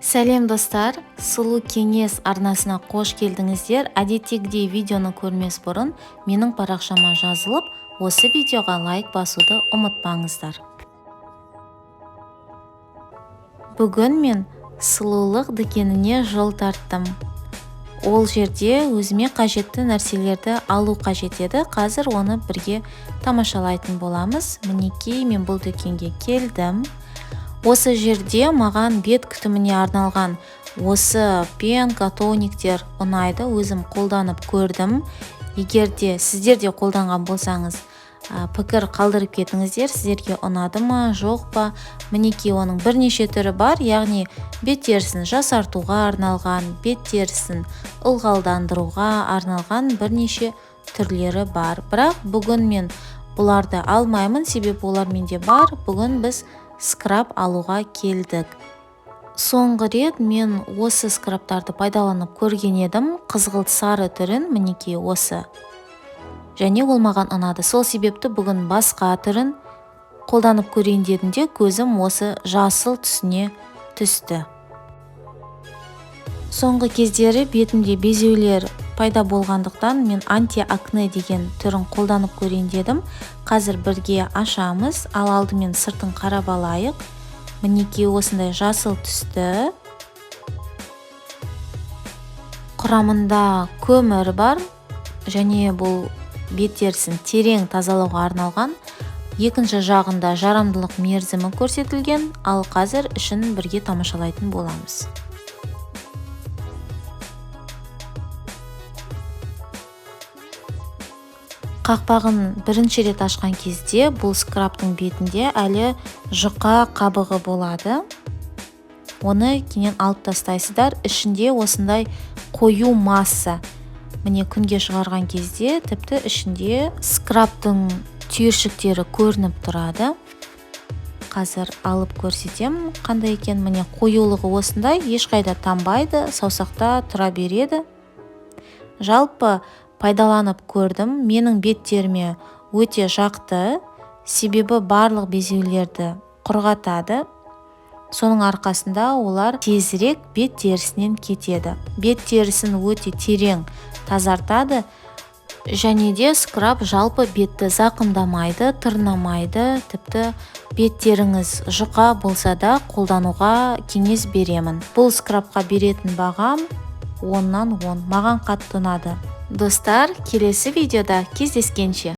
Сәлем, достар! Сұлу кеңес арнасына қош келдіңіздер. Әдеттегідей, видеоны көрмес бұрын менің парақшама жазылып, осы видеоға лайк басуды ұмытпаңыздар. Бүгін мен сұлулық дүкеніне жол тарттым. Ол жерде өзіме қажетті нәрселерді алу қажет еді. Қазір оны бірге тамашалайтын боламыз. Мінекей, мен бұл дүкенге келдім. Осы жерде маған бет күтіміне арналған осы пенка, тониктер ұнайды. Өзім қолданып көрдім. Егер де сіздер де қолданған болсаңыз, пікір қалдырып кетіңіздер, сіздерге ұнады ма, жоқ па. Мінекей, оның бірнеше түрі бар, яғни бет терісін жасартуға арналған, бет терісін ылғалдандыруға арналған бірнеше түрлері бар. Бірақ бүгін мен бұларды алмаймын, себебі олар менде бар. Бүгін біз скраб алуға келдік. Соңғы рет мен осы скрабтарды пайдаланып көрген едім, қызғылт сары түрін, мінекей, осы, және ол маған ұнады. Сол себепті бүгін басқа түрін қолданып көрейін дедім де, көзім осы жасыл түсіне түсті. Соңғы кездері бетімде безеулер пайда болғандықтан, мен антиакне деген түрін қолданып көрейін дедім. Қазір бірге ашамыз. Ал алдымен сыртын қарап алайық. Мінекей, осындай жасыл түсті. Құрамында көмір бар және бұл бет терісін терең тазалауға арналған. Екінші жағында жарамдылық мерзімі көрсетілген. Ал қазір ішін бірге тамашалайтын боламыз. Қақпағын бірінші рет ашқан кезде бұл скрабтың бетінде әлі жұқа қабығы болады. Оны кейіннен алып тастайсыздар. Ішінде осындай қою масса. Міне, күнге шығарған кезде тіпті ішінде скрабтың түйіршіктері көрініп тұрады. Қазір алып көрсетемін қандай екен. Міне, қоюлығы осындай, ешқайда тамбайды, саусақта тұра береді. Жалпы, пайдаланып көрдім, менің бет теріме өте жақты, себебі барлық безеулерді құрғатады. Соның арқасында олар тезірек бет терісінен кетеді. Бет терісін өте терең тазартады және де скраб жалпы бетті зақымдамайды, тырнамайды. Тіпті бет теріңіз жұқа болса да, қолдануға кеңес беремін. Бұл скрабқа беретін бағам 10-нан 10. Маған қатты ұнады. Достар, келесі видеода кездескенше!